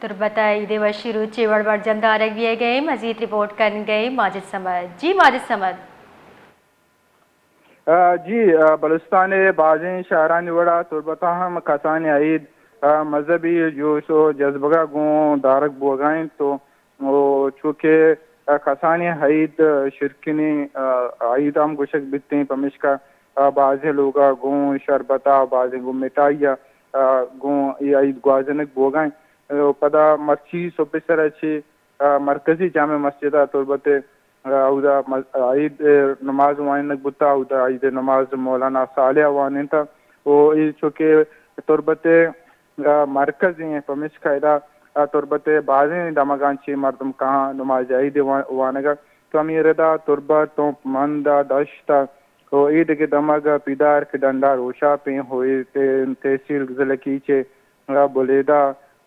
تربت ءَ عید ءِ وشی روچے وڑ برجم دارگ بیگ ءَ ایں۔ مزید رپورٹ کنگ ءَ ایں ماجد صمد۔ جی ماجد صمد۔ جی، بلوچستان ءِ بازیں شہرانی وڑا تربت ءَ ہم کسانیں عید مذہبی جوش و جذبگ ءَ گوں دارگ بوگ ءَ انت و چوکہ کسانیں عید شرکنیں عید ہم گوشگ بیتیں، پمیشکا بازیں لوگ ءَ گوں شربت ءَ، بازیں گوں مٹائی ءَ گوں اے عید گوازینگ بوگ ءَ انت۔ پدا مرچی صبح سر ءَ چہ مرکزی جامع مسجد ءَ تربت ءَ اودا عید نماز وانینگ بوتا، اودا عید نماز مولانا صالح ءَ وانینتا و اے چوکہ تربت ءِ مرکز ایں، پمیشکا ادا تربت ءِ بازیں دمگاں چہ مردم کاہاں نماز عید وانگ ءَ۔ تو ہمے ردا تربت، تونپ مند ءَ دشت ءَ و اے دگہ دمگ ءَ پیدارک، ڈنڈا روشاپیں، ہوئے تحصیل ضلع کیچ ءِ بلیدہ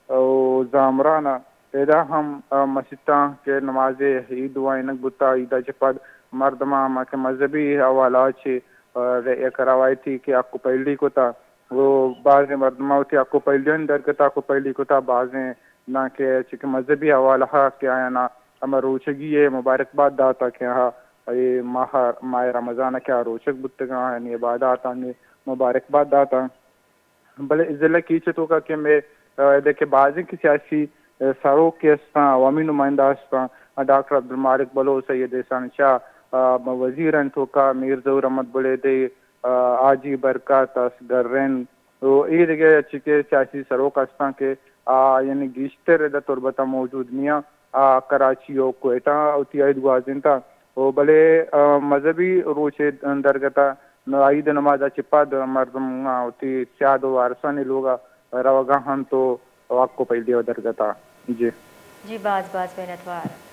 و زامران ءَ ادا ہم مسیتاں کہ نماز عید وانینگ بوتا، عید ءَ چہ پد مردماں ہما کہ مذہبی حوالہ ءَ چہ یک روایتی کہ حق و پہلی کتا و بازیں مردماں وتی حق و پہلیانی درگت ءَ حق و پہلی کتا، بازیں داں کہ چونکہ مذہبی حوالہ ءَ کہ آیاں ہما روچگی ءِ مبارک بات داتا کہ آ اے ماہ، ماہ رمضان ءَ کہ آ روچگ بوتگاں، یعنی عباداتانی مبارک بات داتا۔ بلے ضلع کیچ ءِ توکا کہ مئے، ا، ادا کہ بازیں کہ سیاسی، ا، سروک کہ استاں، عوامی نمائندہ استاں، ا، ڈاکٹر عبدالمالک بلوچ، سید احسان شاہ، ا، وزیرانی توکا میر ظہور احمد بلیدی، ا، حاجی برکت، اصغر رند و اے دگہ چکے سیاسی سروک استاں کہ آ یعنی گیشتر ادا تربت ءَ موجود نیاں۔ آ کراچی و کوئٹہ ءَ وتی عید گوازینتا و بلے، ا، مذہبی روچے درگت ءَ عید نماز ءَ چہ پد مردم وتی سیاد و وارسانی لوگ ءَ روگ ءَ انت و حق و پہلی ءِ درگت ءَ۔ جی۔ جی، باز باز منتوار۔